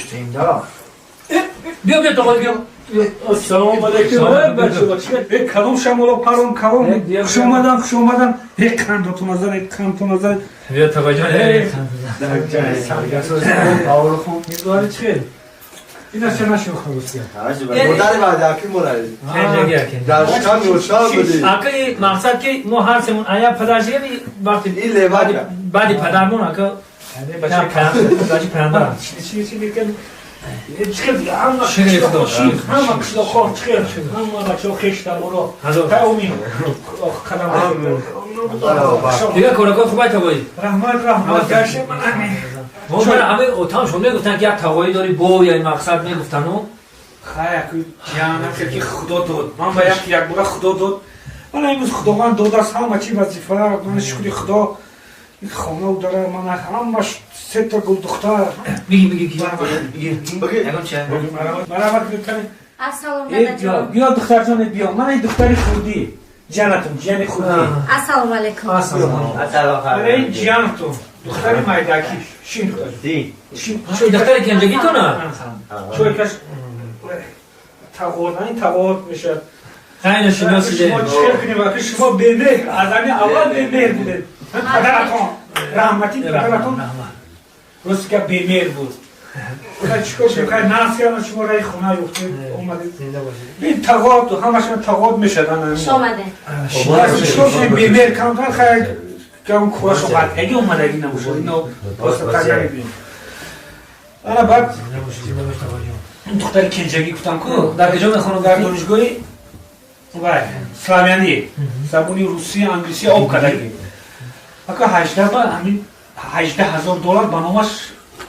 доштем, да. Биё, биё, тоғой, биё. Ассалому алайкум. Бачаҳо, чӣ калом шамоло парон калом. Хуш омадан, хуш омадан. Э қандотон назар, э қандотон назар. Биё, тоғойҷон. Мизбори чӣ? Ина ча нашинохта русия. Модари ваъдаки морай. Дар шикам ёшал буди. Ака, мақсад ки мо ҳар семон ая падаршигани вақти Ин левака. Баъди падармон ака. Бачи паянбар. Чи чи мекан? Чӣ ҳама ҳама қишлоқҳо чӣ ҳама бачаҳо хештаборо таоми қадам. Дигар коракои хубай, тағоӣ? Раҳмат, раҳмат, гашт. Мо ман ҳама отам шон мегуфтанд, ки як тағоӣ дори бо я мақсад мегуфтану. Хай, ҷана ки худо дод, ман ба як якбора худо дод, мана имрӯз худованд додааст ҳама чи вазифа. Ман шукри худо, хона дора, мана ҳамаш сета гулдухтар. Биги, биги. Марҳамат. Ассалом, дадаҷон. Биё, духтарҷон, биё. Мана ин духтари хурдӣ, ҷанатон, ҷияни хурдӣ. Ассалому алайкум. Мана ин ҷиянатон, духтари майдакӣ. Шин, духтар. Духтари кенҷагитона? Чойкаш тағор, ин тағор мешавад. Хайна шиносиде. Шумо чӣ хел кунем, вақти шумо бемеҳр, аз ҳамин аввал бемеҳр будед. Падаратон раҳматӣ, падаратон рости гап бемеҳр буд. Чикор кунем, хай насияна шумо раи хона ёфтед, омадед. Ин тағод ҳамашон тағод мешавад. Хуш омадед. Чикор кунем, бемеҳр камтар, хай гам корашо бадгаги омадагӣ набошад, ино просто так намебинем. Ана баъд духтари кенҷагӣ гуфтам ку. Дар куҷо мехонад? Дар донишгоҳи вай славянӣ, забони русӣ, англисӣ об кардагӣ. Ака, 18 ба ҳамин 18 000 доллар ба номаш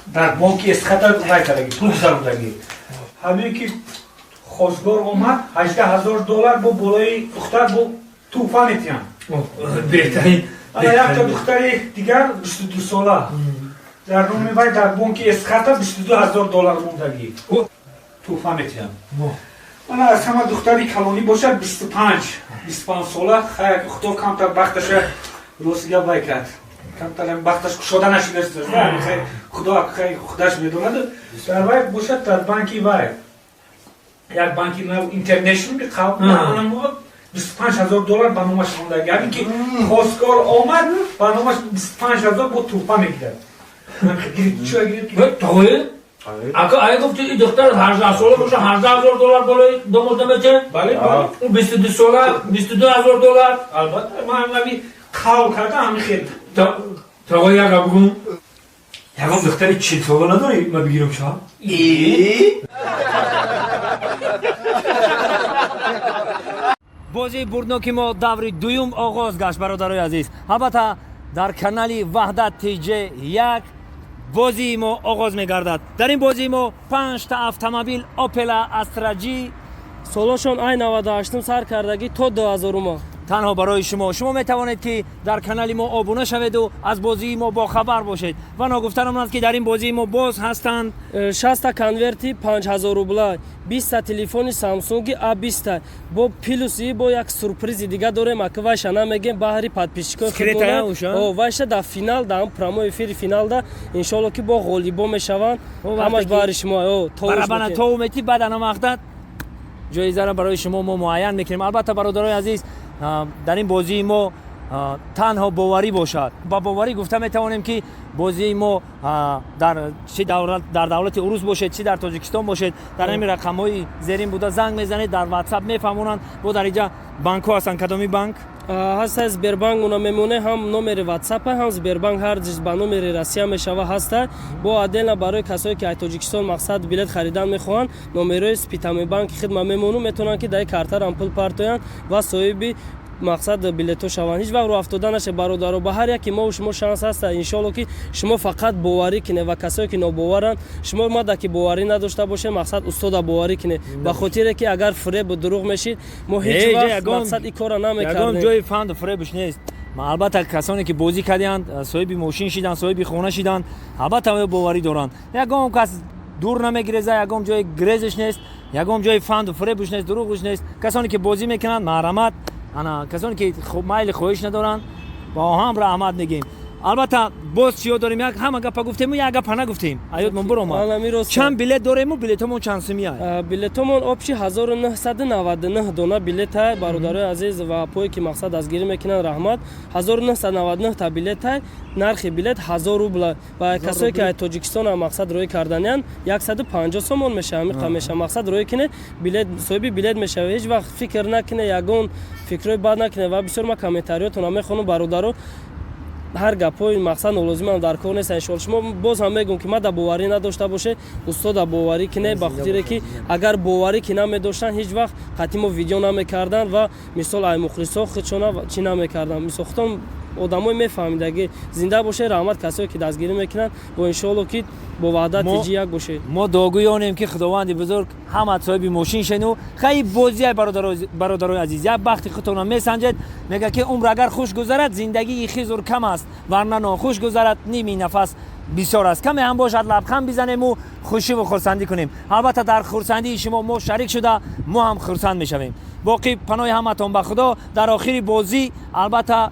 дар бонки Эсхата вай кардагӣ, пул гузарондагӣ. Ҳамин ки хостгор омад, 18 000 доллар бо болои духтар бо тӯҳфа метиҳанд. Беҳтарин. Ана якта духтари дигар, 22 сола, дар номи вай дар бонки Эсхата 22 000 доллар мондагӣ, тӯҳфа метиҳанд. Мана аз ҳама духтари калонӣ бошад, 25 сола. Хай, худо камтар бахташа рости гап вай кард, камтар бахташ кушода нашудааст. Худо худаш медонад. Дар вай бошад, дар банки вай, як банки нав international 25 000 доллар ба номаш мондагӣ. Ҳамин ки хостгор омад, ба номаш 25 000 бо тӯҳфа мегирад. Тоғои, ака, ай гуфти ин духтар 18 сола боша, 18 000 доллар болои домод намече? Бале, бале. Ӯ 22 сола, 22 000 доллар. Албатта, ман ҳами қавл кардам, ҳами хел. Тоғои, як бугум, ягон духтари 40 сола надорӣ, ма бигирам ша? И Бозии бурдноки мо даври дуюм оғоз гашт, бародарои азиз. Албатта, дар канали Ваҳдат ТЖ як бозии мо оғоз мегардад. Дар ин бозии мо панҷта автомобил Опела Астра Ҷи. Солошон ай 98 сар кардагӣ то 2000. Танҳо барои шумо. Шумо метавонед, ки дар канали мо обуна шаведу аз бозии мо бохабар бошед. Ва ногуфтанам аст, ки дар ин бозии мо боз ҳастанд 60 конверти 5000 рубла, 20 телефони Самсунги А 20 бо плюси. Бо як сюрпризи дига дорем, ака, вайша намегем, баҳри подписчикои. Вайша дар финал, дар прямой эфири финалда, иншоалло, ки бо ғолибо мешаванд. Ҳамаш баҳри шумо. Барабана тову мети, баъд ана вақта ҷоизаро барои шумо мо муайян мекунем. Албатта, бародарои азиз, дар ин бозии мо танҳо боварӣ бошад. Ба боварӣ гуфта метавонем, ки бозии мо дар чи дар давлати урус бошед, чи дар Тоҷикистон бошед, дар ҳамин рақамҳои зерин буда занг мезанед, дар Ватсап мефаҳмонанд. Бо дар инҷа банкҳо ҳастанд. Кадоми банк? Ҳаста Сбербанк, уна мемоне, ҳам номери Ватсапа, ҳам Сбербанк, ҳар ҷиз ба номери Россия мешава ҳаста. Бо отдельно барои касое ки аз Тоҷикистон мақсад билет харидан мехоҳанд, номерои Спитами банки хидма мемону, метавонанд, ки дар картарам пул партоянд ва соҳиби мақсад билетҳо шаванд. Ҳеҷ вақт рӯафтода наша, бародаро. Ба ҳар яке мову шумо шанс ҳаста, иншоалло, ки шумо фақат боварӣ кинед. Ва касое ки нобоваранд, шумо мада ки боварӣ надошта бошед, мақсад устода боварӣ кинед, ба хотире ки агар фиребу дурӯғ мешид, мо ҳеҷ вақт мақсад ин корро намекардем. Ҷои фанду фиребш нест. Албатта, касоне ки бозӣ кардианд, соҳиби мошин шиданд, соҳиби хона шиданд, албатта боварӣ доранд. Ягон кас дур намегиреза, ягон ҷои грезиш нест, ягон ҷои фанду фиребуш нест, дурӯғуш нест. Касоне ки бозӣ мекунанд, маҳрамат. Ана касоне ки майли хоҳиш надоранд, ба оҳам раҳмат мегӯем. Албатта, Боз чиё дорем? Як ҳама гапа гуфтему, як гапа нагуфтем, аёдмон буромад. Чанд билет дорему, билетомон чанд сумия? Билетомон общий 1999 дона билета, бародарои азиз ва апое ки мақсад дастгирӣ мекунанд, раҳмат. 1999 та билета, нархи билет 1000 рубла ва касое ки аз Тоҷикистон мақсад роҳӣ карданиянд, 150 сомон мешава. Ҳамиқа мешава. Мақсад роҳӣ кине, билет соҳиби билет мешава. Ҳеҷ вақт фикр накуне, ягон фикрҳои бад накуне. Ва бисёр ман комментариётонро мехонам, бародаро. Ҳар гапҳои мақсад нолозимам дар кор нест, иншоалло. Шумо боз ҳам мегӯм, ки ма да боварӣ надошта боше, устода боварӣ кине, ба хотире ки агар боварӣ ки намедоштанд, ҳеҷ вақт қатъи мо видео намекарданд ва мисол ай мухлисо худшона чӣ намекарданд. Мисол, худтон одамои мефаҳмидаги. Зинда боше, раҳмат касое ки дастгирӣ мекунанд ва иншоалло ки бо Ваҳдат ТҶ як бошед. Мо дуогӯёнем, ки Худованди бузург ҳама соҳиби мошин шену. Хай, бозия, бародарои азиз, як бахти худтонро месанҷед. Мега ки умр агар хуш гузарад, зиндагии хизур кам аст, варна нохуш гузарад, ними нафас бисёр аст. Каме ҳам бошад, лабханд бизанему хушиву хурсандӣ кунем. Албатта, дар хурсандии шумо мо шарик шуда, мо ҳам хурсанд мешавем. Боқӣ паноҳи ҳаматон ба Худо. Дар охири бозӣ, албатта,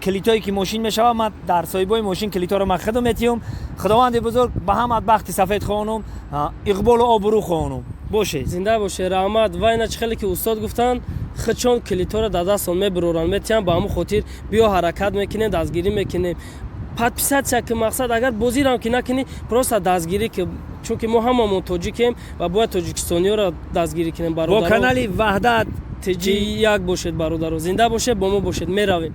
калитое ки мошин мешавад, ман дар соҳибои мошин калиторо ман худам метиҳум. Худованди бузург ба ҳамат бахти сафед хоҳонум, иқболу обрӯ хоҳонум. Бошед. Зинда боше, раҳмат. Ва ина чӣ хеле ки устод гуфтанд, худшон калиторо дар дастон мебуроранд, метиҳанд. Ба ҳамон хотир биё, ҳаракат мекунем, дастгирӣ мекунем. Подписаться ки, мақсад, агар бозирам ки накунӣ, просто дастгирӣ ки, чунки мо ҳамамон тоҷикем ва бояд тоҷикистониёро дастгирӣ кунем. Бо канали Ваҳдат ТҶ як бошед, бародаро. Зинда бошед, бо мо бошед, меравем.